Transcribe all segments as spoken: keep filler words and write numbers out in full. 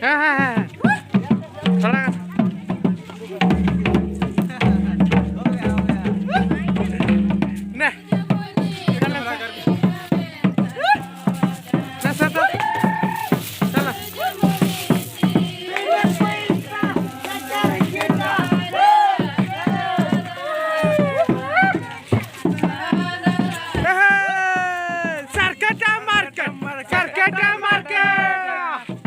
ᱦᱮᱸ, ᱦᱮᱸ, ᱦᱮᱸ, ᱦᱮᱸ᱾ ᱛᱷᱚᱲᱟ ᱜᱟᱱ᱾ ᱱᱮ᱾ ᱱᱮ, ᱥᱮ ᱛᱚ᱾ ᱪᱟᱞᱟ᱾ ᱮᱦᱮ! ᱥᱟᱨᱠᱮᱴᱟ ᱢᱟᱨᱠᱮᱴ, ᱥᱟᱨᱠᱮᱴᱟ ᱢᱟᱨᱠᱮᱴ᱾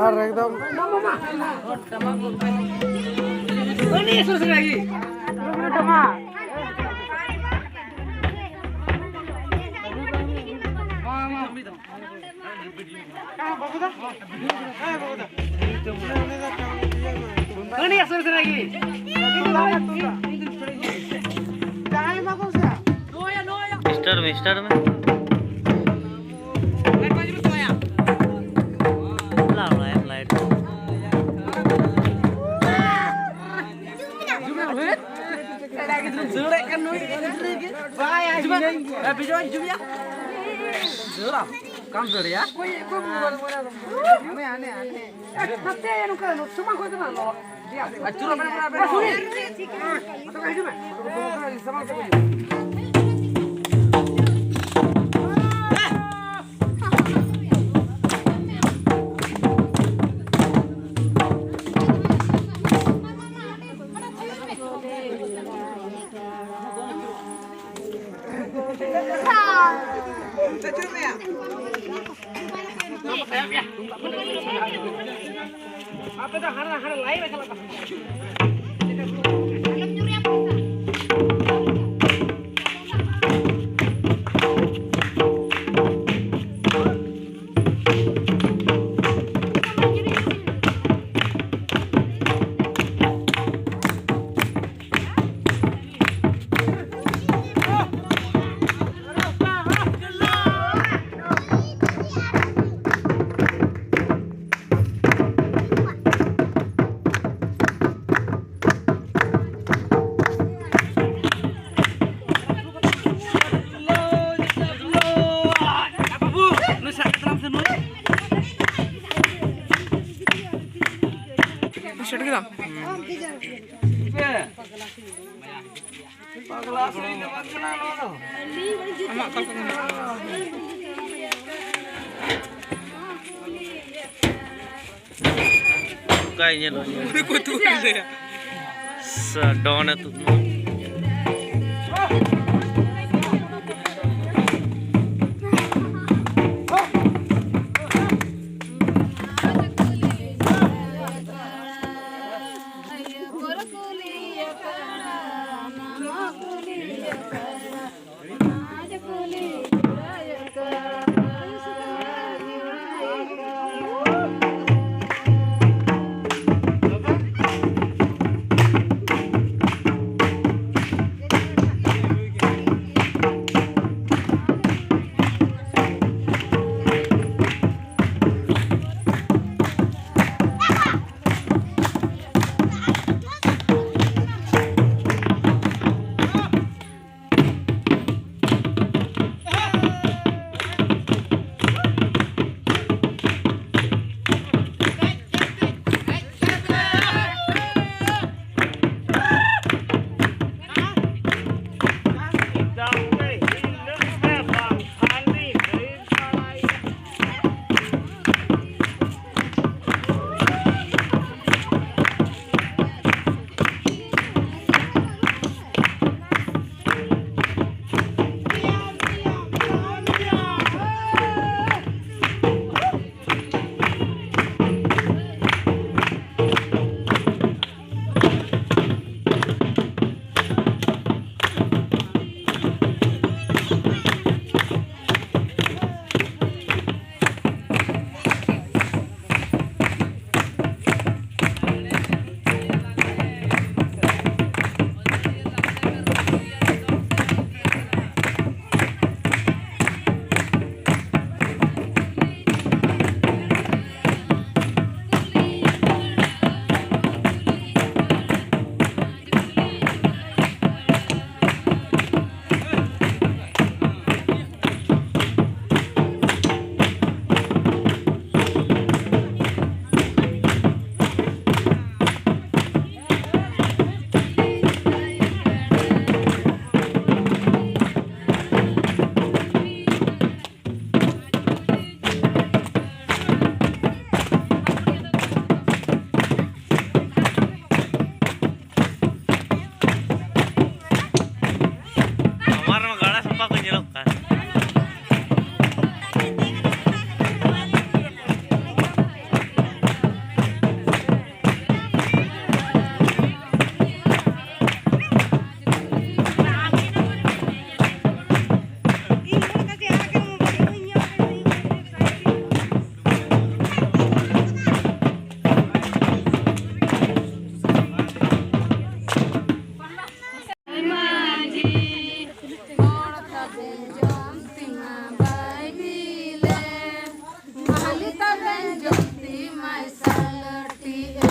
ᱟᱨ ᱮᱠᱫᱚᱢ ᱢᱤᱥᱴᱟᱨ, ᱢᱤᱥᱴᱟᱨ ᱢᱮ᱾ ᱞᱟᱣᱲᱟ ᱮᱢ ᱞᱟᱭᱤᱴ᱾ ᱫᱟᱹᱲᱮᱫ ᱠᱟᱱ ᱱᱩᱭ ᱜᱤᱫᱽᱨᱟᱹ ᱜᱮ᱾ ᱵᱟᱭ ᱦᱤᱡᱩᱜ ᱢᱮ᱾ ᱮ, ᱵᱤᱡᱚᱭ, ᱦᱤᱡᱩᱜ ᱢᱮᱭᱟ᱾ ᱫᱟᱹᱲᱟᱢ᱾ ᱚᱠᱟᱢ ᱫᱟᱹᱲᱮᱭᱟ? ᱦᱟᱱᱮ, ᱦᱟᱱᱮ, ᱦᱟᱱᱮ᱾ ᱱᱚᱛᱮ ᱱᱚᱝᱠᱟ ᱥᱚᱢᱟᱱ ᱠᱚ ᱠᱟᱱᱟ ᱞᱚ᱾ ᱟᱹᱪᱩᱨᱚᱜ ᱢᱮ, ᱯᱩᱨᱟᱹ ᱵᱮᱱ᱾ ᱱᱚᱛᱮ ᱠᱷᱚᱱ ᱦᱤᱡᱩᱜ ᱢᱮ᱾ ᱥᱟᱢᱟᱝ ᱥᱮᱫ ᱠᱷᱚᱱ ᱦᱤᱡᱩᱜ ᱢᱮ᱾ ᱟᱯᱮ ᱫᱚ ᱦᱟᱱᱟ, ᱦᱟᱱᱟ ᱞᱟᱭᱤᱱ ᱨᱮ ᱪᱟᱞᱟᱜ ᱠᱟᱱᱟ᱾ ᱥᱮᱴ ᱠᱮᱫᱟᱢ? ᱟᱢᱟᱜ ᱚᱠᱟ ᱠᱚ ᱢᱮᱱᱟᱜᱼᱟ? ᱚᱱᱠᱟᱭ ᱧᱮᱞᱚᱜ ᱩᱱᱤ ᱠᱚ ᱛᱩᱞ ᱞᱮᱭᱟ᱾ ᱥᱟ ᱰᱚᱱ ᱮ ᱛᱩᱫ ᱢᱟ᱾ ᱡᱚᱢ ᱛᱤᱢᱟ ᱵᱟᱭ ᱵᱤᱞᱮ, ᱢᱟᱦᱞᱤ ᱛᱟᱵᱮᱱ ᱡᱚᱢ ᱛᱤᱢᱟᱭ ᱥᱟᱞᱴᱤ ᱮ᱾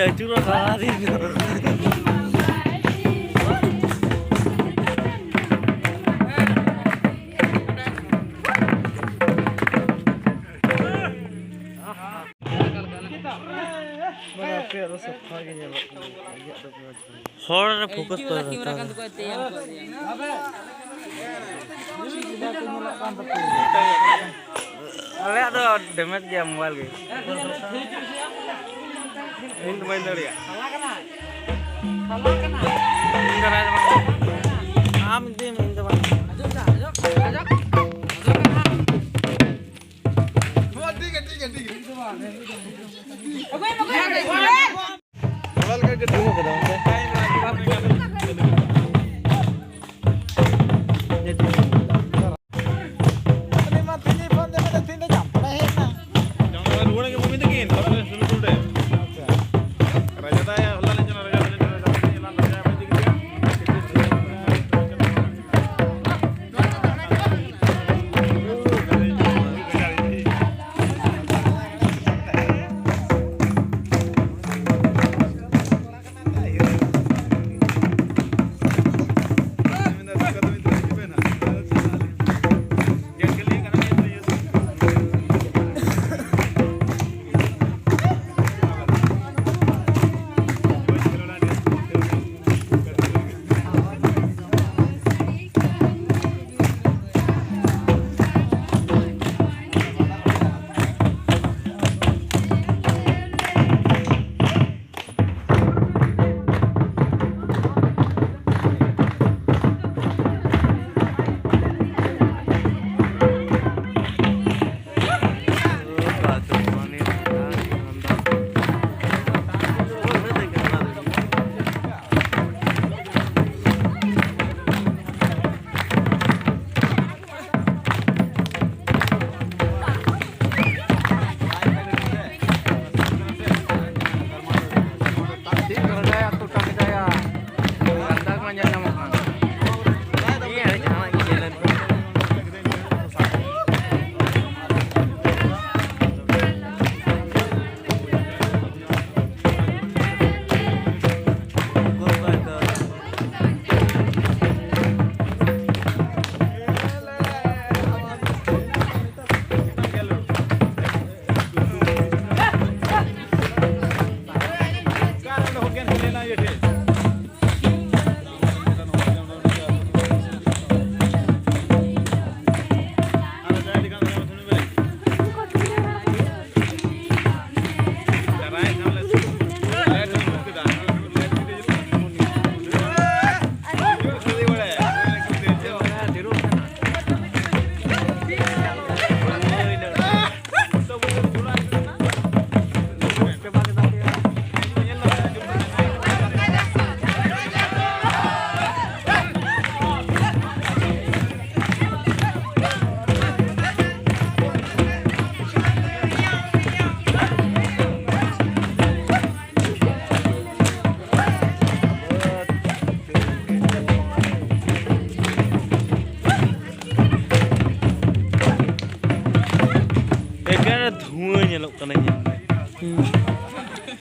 ᱟᱹᱪᱩᱨᱚᱜ ᱥᱟᱨᱟ ᱫᱤᱱ᱾ ᱢᱟᱱᱮ ᱟᱯᱮᱭᱟᱜ ᱫᱚ ᱥᱟᱯᱷᱟ ᱜᱮ ᱧᱮᱞᱚᱜ ᱠᱟᱱᱟ, ᱤᱧᱟᱹᱜ ᱫᱚ ᱢᱚᱡᱽ ᱵᱟᱝ᱾ ᱦᱚᱲ ᱨᱮ ᱯᱷᱳᱠᱟᱥ ᱠᱚ ᱮᱢ ᱠᱟᱫᱟ᱾ ᱟᱞᱮᱭᱟᱜ ᱫᱚ ᱰᱮᱢᱮᱡᱽ ᱜᱮᱭᱟ ᱢᱳᱵᱟᱭᱤᱞ ᱜᱮ᱾ ᱤᱧ ᱫᱚ ᱵᱟᱹᱧ ᱫᱟᱲᱮᱭᱟᱜᱼᱟ᱾ ᱤᱧ ᱫᱚ ᱨᱟᱡᱽ ᱵᱟᱝ᱾ ᱟᱢ ᱤᱫᱤᱭ ᱢᱮ, ᱤᱧ ᱫᱚ ᱵᱟᱝ᱾ ᱴᱷᱤᱠ ᱜᱮᱭᱟ, ᱴᱷᱤᱠ ᱜᱮᱭᱟ, ᱴᱷᱤᱠ ᱜᱮᱭᱟ᱾ ᱚᱠᱟ ᱞᱮᱠᱟ ᱜᱟᱹᱰᱤ ᱠᱟᱫᱟ ᱚᱱᱛᱮ? ᱩᱱᱤ ᱢᱟ ᱛᱤᱦᱤᱧ ᱯᱷᱳᱱ ᱛᱮ ᱢᱮᱱᱫᱟ, ᱛᱤᱦᱤᱧ ᱫᱚ ᱡᱟᱢᱛᱟᱲᱟ ᱦᱮᱡ ᱮᱱᱟ᱾ ᱡᱟᱢᱛᱟᱲᱟ ᱨᱩᱣᱟᱹᱲ ᱜᱮ ᱵᱟᱹᱵᱤ ᱛᱟᱹᱠᱤᱱ, ᱛᱟᱨᱯᱚᱨᱮ ᱥᱩᱨᱩ ᱴᱩᱰᱮ᱾ ᱟᱪᱪᱷᱟ᱾ ᱨᱟᱡᱟ ᱫᱟ ᱦᱚᱞᱟ ᱞᱮ ᱪᱟᱞᱟᱣ, ᱨᱟᱡᱟ ᱫᱟ ᱞᱮ ᱪᱟᱞᱟᱣ, ᱨᱟᱡᱟ ᱫᱟ ᱞᱮ ᱪᱟᱞᱟᱣ, ᱨᱟᱡᱟ ᱫᱟ ᱞᱮ ᱪᱟᱞᱟᱣ᱾ ᱧᱮᱞᱚᱜ ᱠᱟᱱᱟ, ᱧᱮᱞ ᱢᱮ᱾ ᱦᱩᱸ᱾